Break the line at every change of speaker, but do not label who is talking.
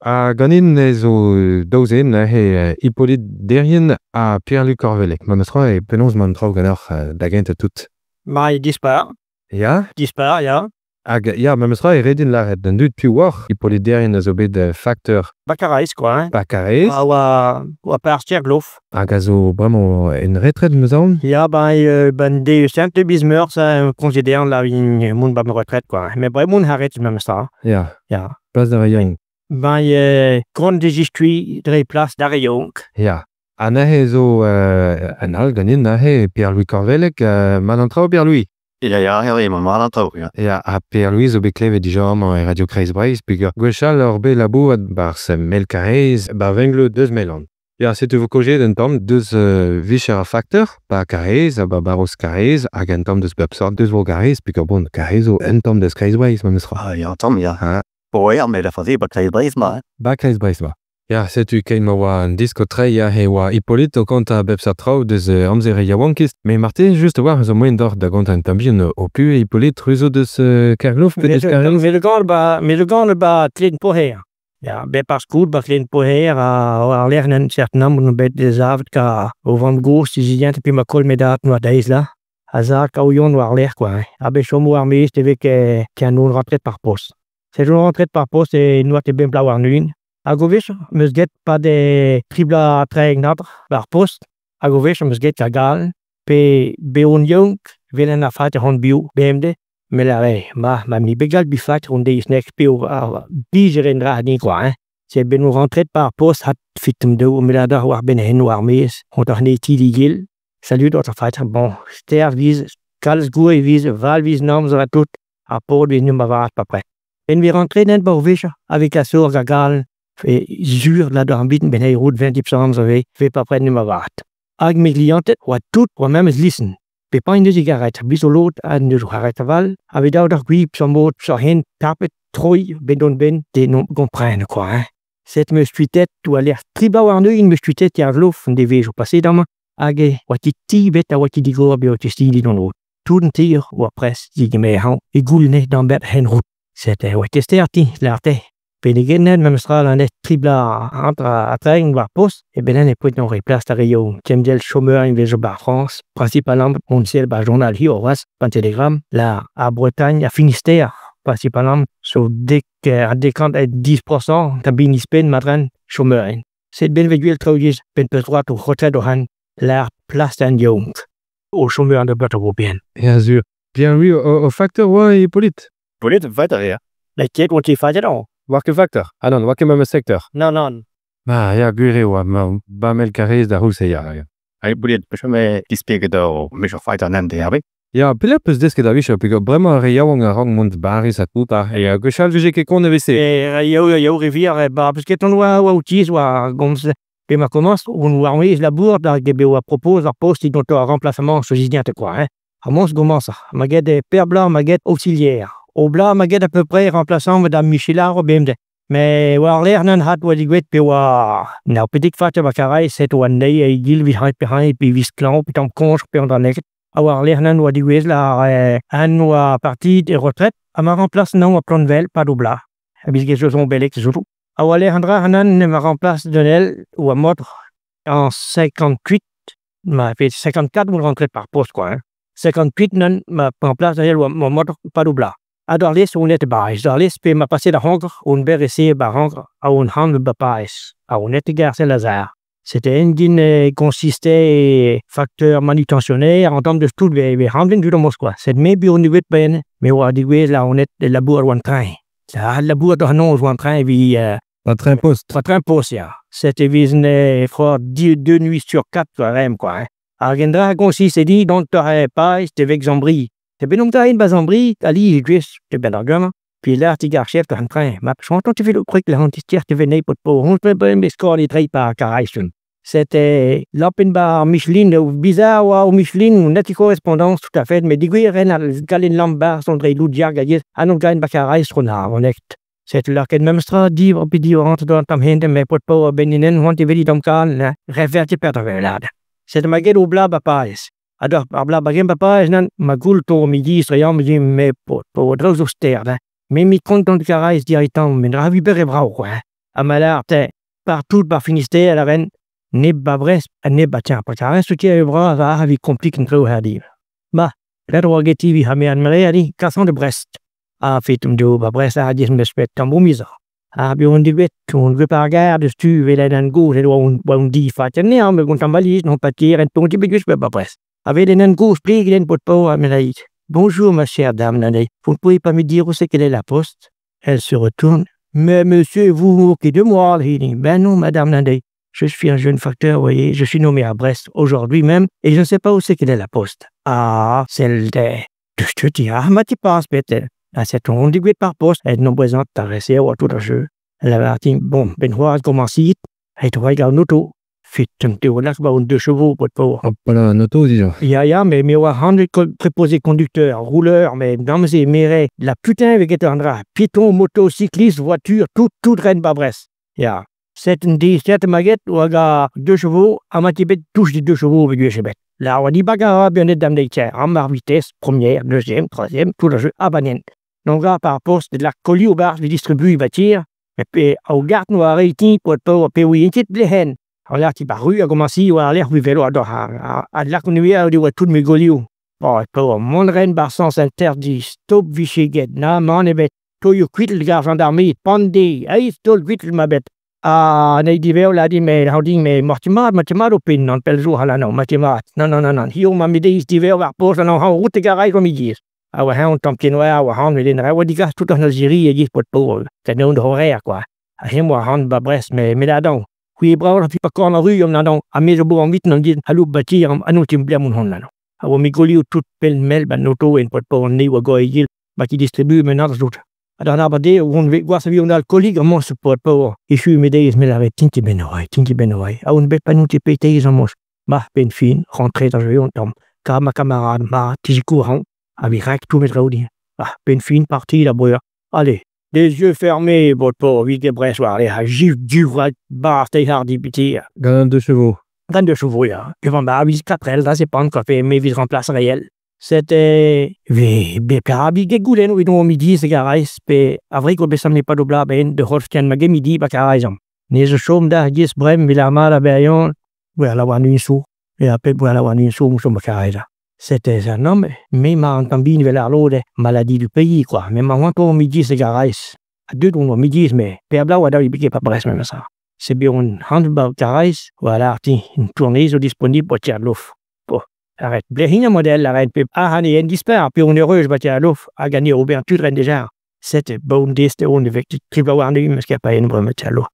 Ha ganin ez zo daou zen neuze Hippolyte Derrien ha Pierre-Luc Corvellec. Memes tra e penaos 'mañ an traoù ganeoc'h da gentañ tout.
Ma eo dispar.
Ya?
Dispar, ya.
Hag ya, memes tra e ret din lâret d'an dud piv oc'h. Hippolyte Derrien a zo bet fakteur
Ba Karaez, quoi, hein.
Ba Karaez.
A oa, oa perzh Kerglof.
Hag a zo bremañ en retred, 'm eus aon?
Ya, ben, ben de sente biz meurzh, considérant la mont ba retraite, quoi. Mais bremañ arrêt memes tra.
Ya.
Ya.
Plas da re
Ben, grant dezistui dre plas da re yaouank.
Ya. Ha neuze zo un all ganin neuze, Pierre-Louis Corvellec. Mat an traoù, Pierre-Louis?
Ya, ya, ya, emañ mat an traoù, ya.
Ya, ha Pierre-Louis zo bet klevet dija amañ e Radio Kreiz Breizh, peogwir gwechall oc'h bet labourat 'barzh Mel-Karaez, 'ba Vengleud deus Melan. Ya, setu vo kaozeet un tamm deus vicher ar fakteur, 'ba Karaez, ha 'ba barroz Karaez, hag un tamm deus bep sort deus bro Karaez, peogwir bon, Karaez zo un tamm deus Kreiz Breizh memes tra.
Ah, ya, un tamm, ya.
Ha.
Bo eo, met a fazi 'ba Kreiz Breizh 'ma, hein.
'Ba Kreiz Breizh 'ma. Ya, setu keit ma oa an disk o treiñ aze e oa Hippolyte o kontañ a bep seurt traoù deus amzer e yaouankiz. Met marteze just a-walc'h zo moaien deoc'h da gontañ un tamm bihan ho puhez Hippolyte, ruz zo deus Kerglof pe deus Karaez?
Met 'met 'ba Tlen-Poher. Ya, bep ar skoul 'ba Tlen-Poher ha war-lerc'h un certain nombre on bet desavet ka o vamm-gozh ti pe ma koll me dad 'noa deiz là. Ha za kaouion war-lerc'h quoi hein. Ha bet chomo ar-maez te vez ket on rentret par post. Setu on rentret par post e n'oa ket bemp bloaz warn-ugent. Hag o wech 'm eus get 'pad tri bloaz tregont 'ba ar post hag o wech 'm eus get ar Gall pe bet on yaouank 'velen ar fater hon biv bemdez me 'lâre ma ma 'm bet gallet bifater an deiz nek p'eo ar blijer en dra din quoi hein. C'est ben on rentret par ar post hat fitem daou me 'lâre war-benn hen war maez hon doc'h ti digil. Salut doc'h ar fater bon ster 'vize kalz gour e vize val 'vize 'n amzer ha tout ar paotr 'vez 'n avat papred. Ben vi rentret nen 'ba ur wech avec la sourd ar Gall e sur la doc'h an biten ben rout 20 amzer 'vez 'vez papred 'n avat. Hag me glianted oa tout oa memes listen. Pe paint deus zigaret, biz o lod ha neus o c'haret aval, ha bet daou d'ar gwib sur mod sur hen tapet troi ben don ben de non gomprene quoi hein. Set 'm eus kuitet oa lec'h tri bloaz warn-ugent 'm eus kuitet ar lof an devezhioù paset amañ hag e oa ket ti bet a oa ket digor bezañ testidi d'an road. Tout an tir oa prest digemer hañ e goulenn d'an bep hen road. Set e oa tester ti, lâr-te. Penegenet memes tra an tri bloaz hanter ha tregont war post, e ben e poent re plas da reoù kemdel chômeur invezo bar France, principalement on sel bar journal hiziv c'hoazh, ban Telegram, la ar Bretagne, ar Finistère, principalement, so dek dekant et 10% da bin ispen matren chômeur. Set ben vez gwell traoù ben peus droit o retrait o han lar plas d'an yaouank. O chômeur de bet européen.
Bien sûr. Pierre-Louis, o, o fakteur oa Hippolyte?
Hippolyte, fakteur ya.
La ket oa ket faziet an.
Oa ket fakteur? Ah non, oa ket memes sekteur.
Non, non.
Ma, ya, gwir eo, oa ma, ba mel Karaez da c'houlz ya. Ya,
Ha Hippolyte, petra me displeget ur mechor fakteur an hent Hervé?
Ya, pelec'h peus desket a vicher, peogwir bremañ ar re yaouank a rank mont Bariz ha tout, ha ya, gwechall vije ket kont e veze.
E yaou, yaou rivier, ba, peus ket on oa, oa outiz, oa gomz pe ma komañs, on war maez labour da get oa propose ar post dont ar remplacement so zizniante quoi hein. Ha mons gomañs, ma get per bloaz ma get auxiliaire. O bloaz ma get à peu près remplaçant da Michelard bemdez. Mais war-lerc'h nan hat oa digouet pe oa n'eo pedik fater ba Karaez set oa nei e gil vid hañ pe hañ pe viz klañv pe tamm koñch pe an dra neket. Ha war-lerc'h nan oa digouez la an oa parti e retret ha ma remplace nan oa Plonvel pad o bloaz. Ha biz get Joson Bellec surtout. Ha war-lerc'h an dra nan ma remplace d'un el oa motr en 58 ma fait 54 on rentrait par poste quoi hein. 58 nan ma remplace d'un el oa motr pad o bloaz. Ha d'ar lez on et baez. D'ar lez pe ma passé da rankr, on ber essayer ba rankr a on han ba paez. A on et gar Saint-Lazare. C'était un din consistait facteur manutentionnaire en termes de tout ve hanven du Moskwa. Set me bi on nivet ben, me oa digouez la on et labour oan train. Ça labour da non oan train vi
Un train poste.
Un train poste ya. C'était vizn fort deux nuits sur quatre quoi même quoi hein. Ar gendra consiste dit dont t'aurais pas c'était avec Zambri. Te ben om da in Zambri, ali gwez te ben ar gamm. Puis là, ti gar chef an train. Ma chanton tu fais le truc la hantistier te venait pot po on peut ben mes corps trei par Karaistun. C'était lapin bar Micheline, ou bizarre ou Micheline, une nette correspondance tout à fait, mais digouer ren al galin lambar son drei loudjar gagez, anon gain ba Karaistun on echt. C'était là ket même stra di op di rentre dans tam hente mais pot po beninen want vedi dom kal reverti per velad. C'était ma get o bla ba paes. Ha ar bla ba gen ba paes nan ma goul to midi stra me me pot po draoù zo ster hein. Me mi kontant Karaez directement, mais dra vi bere brao quoi. Hein. Ha ma lâr te, partout 'ba Finistère 'lâren nep 'ba Brest ha nep 'ba tiens pa Karaez eo bras aze evit komplikiñ an traoù hardizh. Ma, graet e oa ganti evit ar kas de Brest. Ha fetomp 'ba Brest aze 'meus bet tammoù amzer. Ha buan degouezhet on bet 'ba ar gar diouzhtu 'vel an gozh e oa un difaziet anezhañ met gant 'ba Brest. Ha 'vel un hent kozh pleget en paotr-paour ha me lâr bonjour ma chère dame, vous ne pouvez pas me dire où c'est qu'elle est la poste? Elle se retourne, mais monsieur, vous vous moquez de moi, ben non madame, je suis un jeune facteur, vous voyez, je suis nommé à Brest aujourd'hui même et je ne sais pas où c'est qu'elle est la poste. Ah, sell te, diouzhtu ah ma ti pas bet ha setu on degouezhet par poste aet 'n brezhoneg da resev tout ar jeu. Lavar din, bon, 'benn c'hoazh komañsit, aet oa gant an oto. Fit un lak 'ba un deux chevaux paotr-paour.
Hop là, an oto dija.
Ya, ya, mais me oa hanvet préposé conducteur, rouleur, mais gant-se mere la putain evit get an dra. Piéton, moto, cycliste, voiture, tout, tout ren 'ba Brest. Ya. Set un deiz set ma get oa ga deux chevaux, ha ma ti bet touch des deux chevaux evit gwech ebet. La oa dibagañ a ra buan dam deiz ar vitesse, première, deuxième, troisième, tout le jeu, ha banen. Donc là, par poste de la colis au bar, distribue bâtir, et puis au garde noa reitin paotr-paour pe ouient ket blehen. Ar lec'h ti bar ru a gomañsi war lec'h vélo a doc'h a lak an a oa tout me golioù. Bon, paour, mont ren bar sens interdit, stop viche get, na mann ebet, toio kuitl gar gendarmerie, pande, eiz taol kuitl ma bet. Ha nei diveo la di me, ha din me, morti mat, morti mat o pin, an pell zo ha la non, morti mat. Non, non, non, non, hir ma mideiz diveo war post an an route garai gant mi Ha oa heñ tamm ken oa, oa han met oa digas tout an Algérie e giz paotr-paour, ken eon d'horaire quoi. Ha heñ oa han ba Brest, me met adañ. C'hwi brav fi pa korn ar ru am adañ, ha me zo bo an vit an dit halou batir am anon tim blem hon lan. Ha oa me golioù tout pell-mell ban oto en paotr-paour an ne oa goa egil, ma ki distribu men ar zout. Ha d'an abade, on ve gwaz a vi on alkoolik amañ se paotr-paour. Echu me deiz me lâret tinti ben oai, tinti ben oai. Ha on bet pa n'on ket peteiz amañ. Ma, ben fin, rentret ar jeu on tamm. Ka ma camarade, ma tizikour ha vi rak tout met raoù Ah, ben fin parti la breur. Allez, des yeux fermés, paotr-paour, vi ket Brest war ha jiv du bar te hardi biti.
Gant an deux chevaux.
Gant deux chevaux, ya. Evan ba aviz katrel, da se pan kafe, me vis remplace réel. C'était ve be karabi get goulenn evit on midi se garais pe a vrai ko besam ne pas dobla ben de rolfken ma midi ba karaizam. Ne zo chom da giz brem vil ar mad a berion, la oan un sou, e a pep la oan un sou mouchom ba karaiza. C'était un homme, mais ma an tambin vel ar lode, maladie du pays, quoi. Mais ma oan ko midi se garais. A deut on midi, mais per blau a daou bike pa Brest même ça. C'est bien un hand ba karais, voilà, ti, une tournée zo disponible pour tirer l'off. Bon, arrête. Blehin a modèle, arrête, pe ah, han en disper, puis on heureux, ba tirer l'off, a gagné au bien tout ren déjà. C'était bon deste on avec tripla war nu, mais ce qu'il y a pas une breme tirer l'off.